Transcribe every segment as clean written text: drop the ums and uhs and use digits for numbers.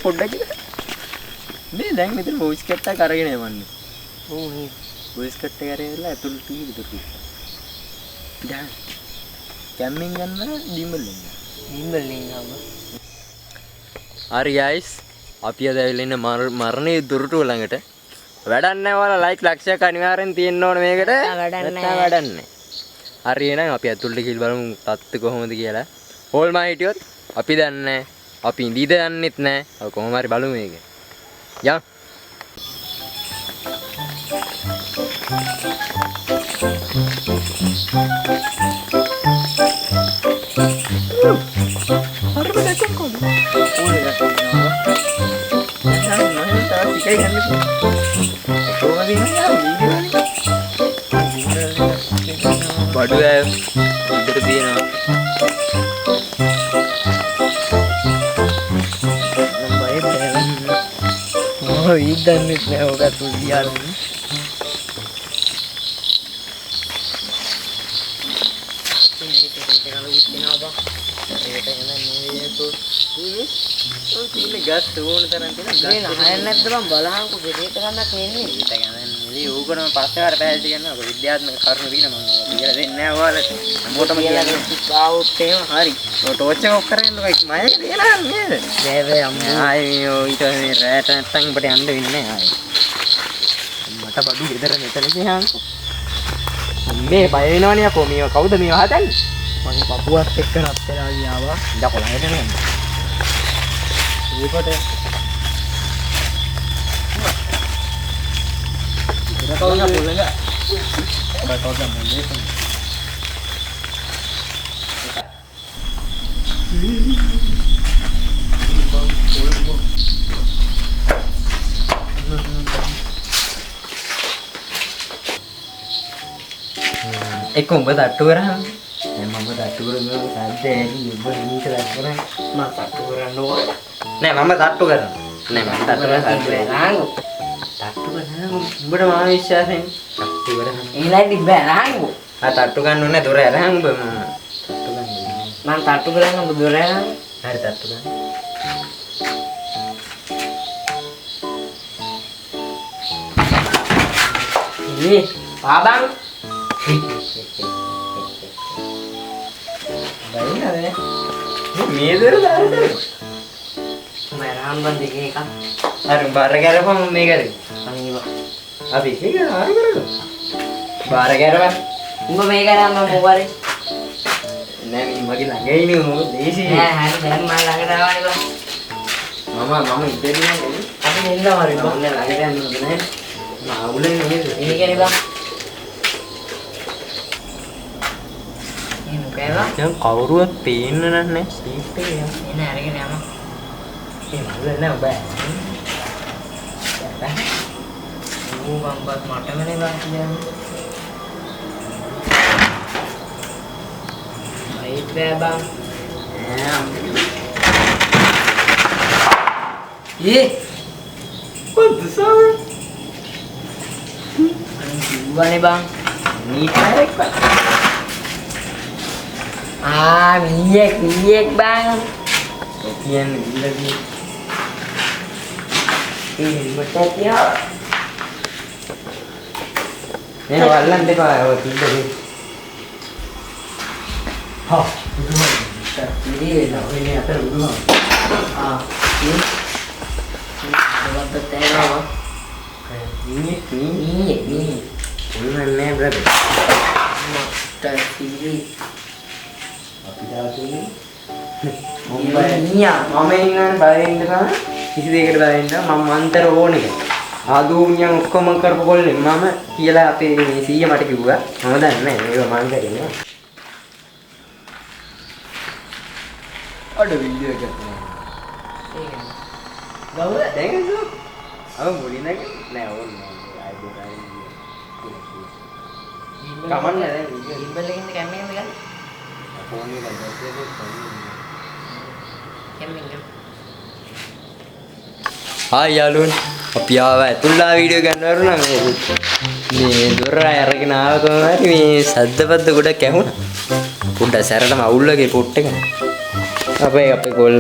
පොඩ්ඩක් ඉන්න. මේ දැන් මෙතන වොයිස් කට් එකක් අරගෙන යවන්න. ඔව් නේ. වොයිස් කට් එක අරගෙන ඉවරලා ඇතුළට ගිහින් විතර කිව්වා. දැන් කැම්මින් ගන්න ඩිම්බල් එන්න. ඩිම්බල් එන්න අම්ම. හරි ගයිස් අපි අද ඇවිල්ලා ඉන්න මරණයේ දොරටුව ළඟට. වැඩක් නැහැ ඔයාලා ලයික් ලක්ෂයක් අනිවාර්යෙන් තියෙන්න ඕන මේකට. වැඩක් නැහැ. වැඩක් නැහැ. හරි එහෙනම් අපි ඇතුළට ගිහින් බලමු තත්ත්වය කොහොමද කියලා. හෝල්මා හිටියොත් අපි දන්නේ නැහැ. අපි ඉඳීද දන්නෙත් නැහැ. අපි කොහොම හරි බලමු මේක. යන්. හරිම දැක්කම කොහොමද? ඕනේ දැක්කම. දැන් මම තවත් ටිකයි ගන්න. කොහොමද ඉන්නේ? බඩු ඇ ඉදිරියට තියෙනවා. මම බය බෑ. මම ඉදන්නෙත් නෑ ඔක තුලියන්නේ. ගස් ඕන තරම් තියෙන ගස්. මේ නහයන් නැද්ද බං බලහන්කෝ පෙරේත ගන්නක් නෙන්නේ. පෙරේත ගන්නක් නෙවෙයි ඌකටම පස්සේ වර පැහැදිලි කරනවා. ඔක විද්‍යාත්මක කරුණු තියෙනවා මම ඔයාලට කියලා දෙන්නේ නෑ ඔයාලට. හැමෝටම කියලා ආවොත් එහෙම හරි. ඔය ටෝච් එක ඔෆ් කරගෙන ඉන්නකෝ මයක තියනවා නේද? බෑ බෑ අම්මෝ. ආයේ මේ ඔය ඊට මේ රැට නැත්තම් උඹට යන්න වෙන්නේ නෑ ආයේ. මට බඩු ගෙදර මෙතන කියහන්කෝ. මේ බය වෙනවනේ යකෝ මේවා කවුද මේවා හදන්නේ? මගේ පපුවත් එක්ක රත් වෙලා ගියාවා. ඉඳ කොළඟට නේද? ඒකට ඉතර කවුද පොළඟ? බටෝද මොලේ එක්ක උඹ තට්ටු කරාම දැන් මම තට්ටු කරනවා සද්ද ඇලි උඹ මේක තට්ටු කරා මම තට්ටු කරන්න ඕන නෑ මම තට්ටු කරනවා නෑ මම තට්ටු කරනවා තට්ටු කරනවා උඹට මාව විශ්වාසයෙන් තට්ටු කරනවා ඊළඟ බෑ රාංගු ආ තට්ටු ගන්න ඕනේ දොර ඇරහන් උඹ මම තට්ටු ගන්න මම තට්ටු කරන්න උඹ දොර ඇරහන් හරි තට්ටු ගන්න මේ පාබන් බයිනද මේ දොර දාන්න මම රාම් බන් දෙකේ එකක් හරි බාර ගැරපන් මේ කරේ අනේවා අපි එක එක ආර කරමු බාර ගැරපන් උඹ මේ කරා මම මොකරේ නෑ මේ මගේ ළඟ ඉන්නේ මොකද දේසි නෑ හරි දැන් මම ළඟට ආවනේ බං මම මම ඉතින් නෑ අපි නෙන්න හරි බං මම ළඟට යන්න හොඳ නෑ මම අවුලනේ නේද ඒ කියන්නේ බං මේ මොකේවා දැන් කවුරුවත් පේන්න නෑ සීට් එකේ යන්න එන අරගෙන යමු ඒ මල්ල නෑ ඔබ ඌ බම්බත් මටමනේ බං කියන්නේ අයිත් බෑ බං ඒ what the sound අනේ කිව්වනේ බං නීතරෙක් බං ආ මීයක් මීයක් බං ඔය කියන්නේ දීලා ඒ හෙල්මට් එකක් තියනවා නේ වල්ලන්න එපා ඔය තිබ්බ දේ හා බුදුහාම ඉතින් වෙනවා ඔය නේ අතර බුදුහාම ආ ඒ මොකද්ද තේරෙනවා මීයක් මීයක් මීයක් ඔය නෑ බ්‍රදර් මට සිරි අපි තාතුනේ මීයා මම ඉන්නවනේ බය වෙන්න බෑ කිසි දෙයකට බය වෙන්න මම මන්තර ඕන එක ආදූන්‍යන් ඔක්කොම කරපු කොල්ලෙක් මම කියලා අපේ මේ සීයා මට කිව්වා මම දන්නේ නෑ මේක මං කරේ නෑ අඩ වීඩියෝ එකක් නෑ ඒක ගව දැන් නේද අව මුලින් නෑ ඕන නෑ ආයි බොරයි කමන්නේ දැන් වීඩියෝ ගිම්බල් එකකින්ද කැමරා එකෙන්ද ගන්න ෆෝන් එක ගන්න කැමරා එකෙන් හායි යාළුවනේ අපි ආවා ඇතුළා වීඩියෝ ගන්න වරුණා මේ මේ දොර අරගෙන ආව කොහොම හරි මේ සද්දපද්ද ගොඩක් ඇහුණා පොඩ්ඩක් සැරටම අවුල් වගේ පොට් එක අපේ අපේ කොල්ල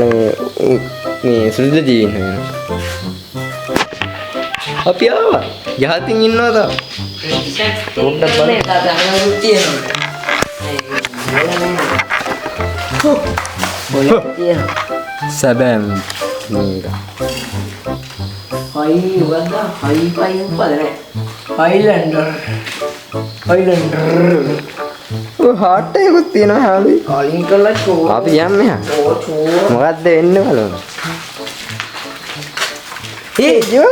මේ මේ සුදුද ජීවීන් හොයනවා. අපි ආවා. යහතින් ඉන්නවා තාම. පොඩ්ඩක් බලන්න. සැබෑම මේක. හයි මොකද්ද? හයි ෆයි මොකද නෑ. හයිලැන්ඩර්. හයිලැන්ඩර්. ඔය හાર્ට් එකකුත් තියෙනවා හැලුයි. කලින් කළා චෝ. අපි යන්න මෙහා. චෝ චෝ. මොකද්ද වෙන්නේ බලමු. ඒ ජෝ.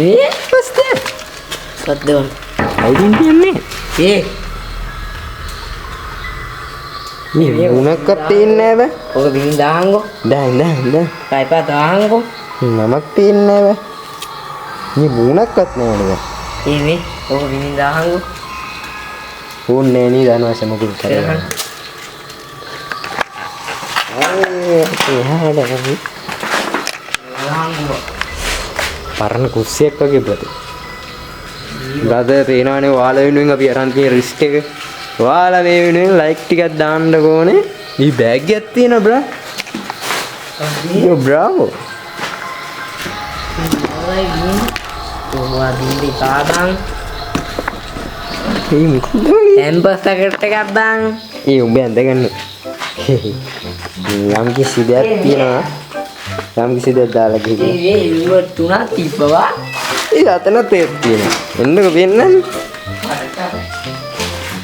ඒ what's that? මොකද්ද බං? අයින් තියන්නේ. ඒ මේ මුණක්වත් පේන්නේ නෑ බෑ. ඔක බින් දාහන්කෝ. දැන් දැන් දැන්. පයිපා දාහන්කෝ. නමක් පේන්නේ නෑ බෑ. මේ මුණක්වත් නෑ නේද? ඒ මේ ඔක බින් දාහන්කෝ. ඕන්නේ නෑ නේද අනවශ්‍ය මොකුත් කරගන්න. එහාට අපි දාහන්කෝ. පරණ කුස්සියක් වගේ බ්‍රදර්. බ්‍රදර් පේනවනේ ඔයාලා වෙනුවෙන් අපි අරන් තියෙන රිස්ක් එක. ඔයාලා මේ වෙනුවෙන් ලයික් ටිකක් දාන්න ඕනේ. මේ බෑග් එකක් තියෙනවා බ්‍රා. යෝ බ්‍රාවෝ. ඔය බින් ඔවා බින් දෙපා බං. ඒ මොකද මේ? කැම්පස් පැකට් එකක් බං. ඒ උඹ ඇඳගන්න. යම් කිසි දෙයක් තියෙනවා. යම් කිසි දෙයක් දාලා ගිහින්. ඒ හෙල්මට් තුනක් තිබ්බවා. ඒ අතනත් ඒත් තියෙනවා. එන්නකෝ පෙන්නන්න.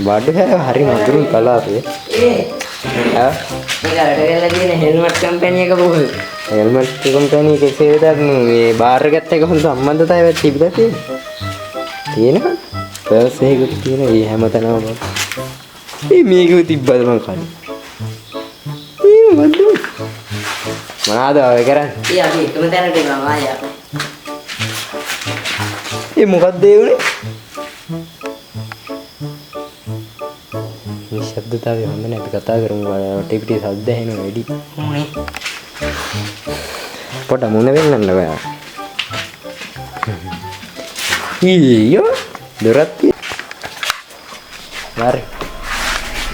බඩු හැව හරි මధుරුයි කලාපේ. ඒ ආ මේක වැඩ කරලා තියෙන හෙල්මට් කම්පැනි එක කොහොමද? හෙල්මට් කම්පැනි කෙසේ වෙතත් මේ බාර් එකත් එක්ක හොඳ සම්බන්ධතාවයක් තිබිලා තියෙනවා. තියෙනවා. පර්ස් එකකුත් තියෙනවා. ඒ හැමතැනම බං. ඒ මේකෙ තිබ්බද මං කලින්. ඒ මොකද්ද? මොනවාද ඔය කරන්නේ? ඒ අපි එකම තැනට එනවා ආයා. ඒ මොකද්ද ඒ උනේ? මේ ශබ්දතාවය හොඳ නෑ. අපි කතා කරමු. වටේ පිටේ ශබ්ද ඇහෙනවා වැඩි. මොනේ? පොඩ මුණ වෙන්නන්න බෑ. ඊයෝ දොරක් තියෙනවා. හරි.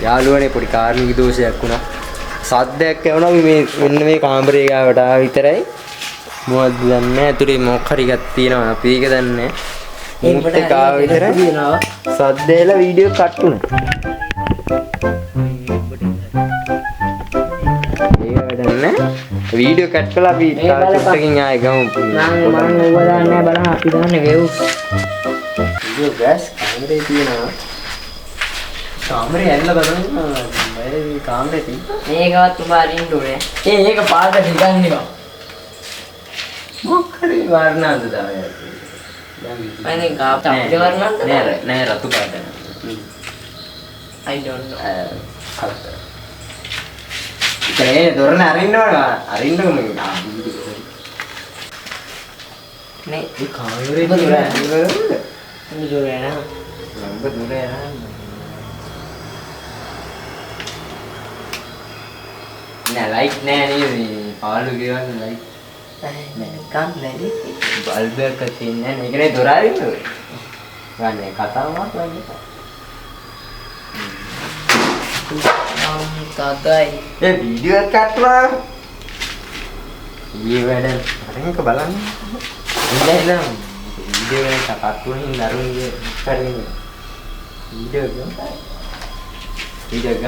යාළුවනේ පොඩි කාර්මික දෝෂයක් වුණා. සද්දයක් ඇහුණා. අපි මේ මෙන්න මේ කාමරේ ගාවට ආවා විතරයි. මොකද්ද දන්නේ නැහැ. ඇතුලේ මොකක් හරි එකක් තියෙනවා. අපි ඒක දන්නේ නැහැ. මුත් එක ආවා විතරයි. සද්ද ඇහලා වීඩියෝ කට් වුණා. ඒක වැඩක් නැහැ. වීඩියෝ කට් කළා අපි තව චුට්ටකින් ආයෙ ගමු. මං ඌව දාන්නේ නැහැ බලන්න අපි දාන්නේ වෙව්ස්. වීඩියෝ ගෑස් කාමරේ තියෙනවා. කාමරේ ඇල්ල බලන්න මම කාමරේ තිබ්බා. මේකවත් උඹ අරින්න ඕනේ. ඒ ඒක පාට හිතන්න එපා. මොකක් හරි වර්ණාන්ත තමයි. මම දැන් කාප්ත අපිට වර්ණාන්ත නෑ නෑ රතු පාට. I don't know. කලතර. ඒ දොරන අරින්න ඕන. අරින්නකො මේ. නේ ඒ කාමරේ දොර අරින්න. උඹ දොර යනවා. උඹ දොර යනවා. නෑ ලයිට් නෑ නේද මේ පාළු ගෙවල් ලයිට් නෑ කම් නෑ බල්බ් එකක් තියෙන්නේ නෑ. මේකනේ දොර අරින්න ඕනේ. ගන්න කතාවක් වගේ. තදයි. ඒ වීඩියෝ එකක් කට්ටුවා. ඊයේ වැඩ අරන්ක බලන්න. ඉඳලා ඉඳලා වීඩියෝ එක කට්ටුවෙන් හින්දා අරුන්ගේ කරන්නේ. වීඩියෝ එක. වීඩියෝ එක.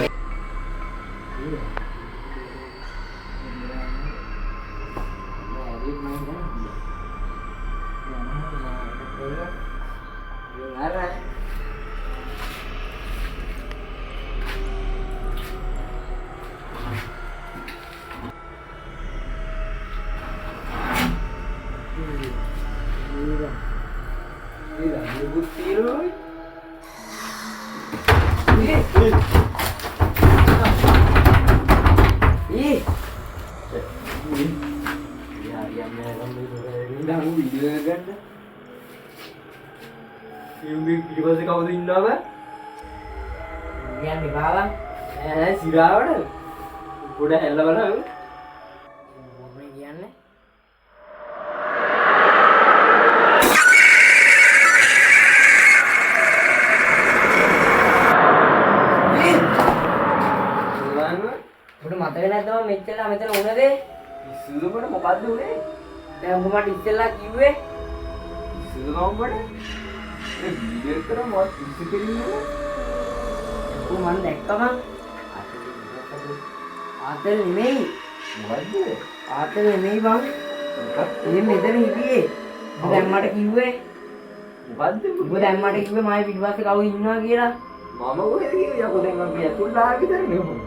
පිටිපස්සේ කවුද ඉන්නවා බෑ? යන්නේ බාවා. නෑ නෑ සිරාවට. පොඩ හැල්ල බලන්න. මොකද කියන්නේ? බලන්න. උඹට මතක නැද්ද මම මෙච්චර මෙතන වුණ දේ? පිස්සුද උඹට මොකද්ද උනේ? දැන් උඹ මට ඉස්සෙල්ලා කිව්වේ පිස්සුද මම උඹට? මේ වීඩියෝ එක කරා මොකක් පිස්සු කෙලින්නේ? උඹ මං දැක්කම ආතල් නෙමෙයි. මොකද්ද? ආතල් නෙමෙයි බං. මොකක්ද? ඒ මෙතන හිටියේ. උඹ දැන් මට කිව්වේ මොකද්ද? උඹ දැන් මට කිව්වේ මගේ පිටිපස්සේ කවුද ඉන්නවා කියලා. මම කොහෙද කිව්වේ යකෝ දැන් අපි ඇතුළට ආව විතරනේ ඔහොම.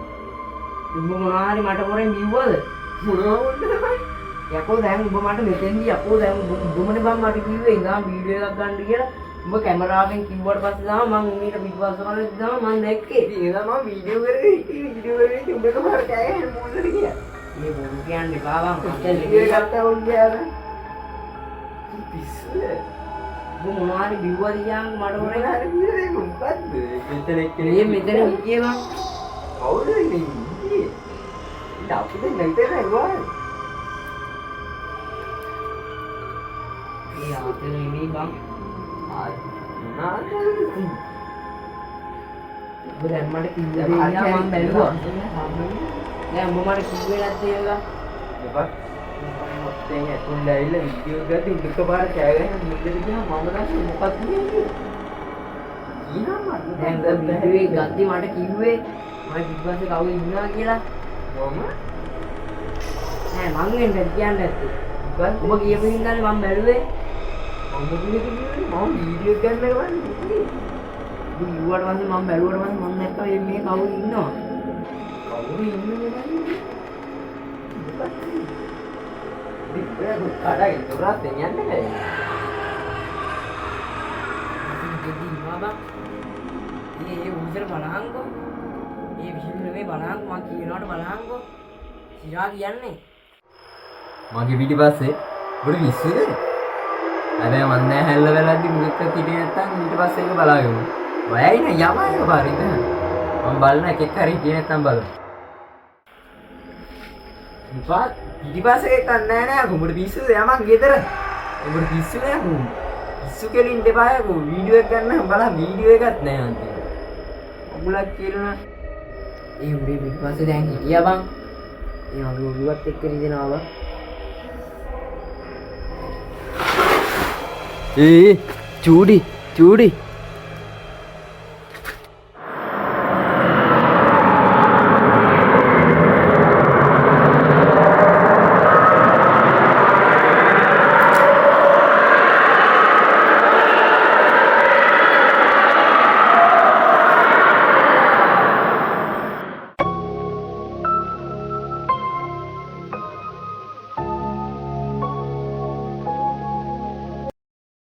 උඹ මොනවා හරි මට පොරෙන් කිව්වද? මොනවා වුණද තමයි? යකෝ දැන් උඹ මට මෙතෙන්දී යකෝ දැන් උඹමනේ බං මට කිව්වේ ඉඳන් වීඩියෝ එකක් ගන්න කියලා. උඹ කැමරාවෙන් කිව්වට පස්සේ තමයි මං මීට පිටිපස්ස බලද්දි තමයි මං දැක්කේ. ඉතින් ඒ තමයි මම වීඩියෝ කරගෙන හිටියේ වීඩියෝ කරගෙන හිටියේ උඹ එකපාර කෑ ගහන මූණට ගියා. මේ බොරු කියන්න එපා බං. ආතල් වීඩියෝ නෙමෙයි. ගත්තා උන් ගියා. පිස්සුද? උඹ මොනවා හරි බිව්වද කියන් මට මොන පොරෙන්? හරි කියලා ඒක මොකද්ද? මෙතන එක්කෙනෙක් මේ මෙතන හිටියේ බං. කවුද ඉතින් හිටියේ? ඉතින් අපි දෙන්න විතරයි ගෝවා. ඒ ආතල් නෙමෙයි බං. මොනවාද? උඹ දැන් මට කිව්වේ දේ දිහා මං බැලුවා. දැන් උඹ මට කිව්වේ නැද්ද ඒක? මොකක්? දැන් ඇතුළට ඇවිල්ලා වීඩියෝ ගද්දි උඹ එකපාර කෑ ගහන මුල්ලට ගියාම මම දන්නේ මොකක්ද කියන්නේ. ගියාම දැන් උඹ වීඩියෝ එක ගද්දි මට කිව්වේ මගේ පිටිපස්සේ කවුද ඉන්නවා කියලා. මම නෑ මං වෙන්න කියන්නේ නැත්තේ. මොකක්ද? උඹ කියපු හින්දානේ මං බැලුවේ. මම කොහෙද කිව්වේ? මම වීඩියෝ ගන්න ගමන් ඉන්නේ. උඹ කිව්වට පස්සේ මං බැලුවට පස්සේ මං දැක්කා මේ කවුද ඉන්නවා. කවුරු ඉන්නේ නේද? මොකක්ද? ඉතින් ඔය කඩගෙන දොරත් යන්න බෑ. ඉතින් දෙවි ඉන්නවා බං. ඒ ඒ උන්සර බලහන්කෝ. ඒ විහිළු නෙමෙයි බලහන්කෝ මං කියනවට බලහන්කෝ. සිරා කියන්නේ. මගේ පිටිපස්සේ උඹට පිස්සුද? හැබැයි මං දැන් හැල්ල බලද්දි මොකෙක්වත් හිටියේ නැත්තම් ඊට පස්සේ ඒක බලාගමු. ඔයයි නේ යමා එක පාර ඉඳන්. මං බලන එකෙක් හරි හිටියේ නැත්තම් බලමු. පිටිපස්සේ එකක් නෑ නෑ උඹට පිස්සුද? යමන් ගෙදර. උඹට පිස්සු නෑ උඹ. පිස්සු කෙලින්න එපා යකෝ. වීඩියෝ එක ගන්න බලන්න වීඩියෝ එකක් නෑ අන්තිමට. අමුලක් කියලා ඒ උඹේ පිටිපස්සේ දැන් හිටියා බං. ඒ මගේ ඔළුවත් එක්ක රිදෙනවා බං. ඒ චූඩි චූඩි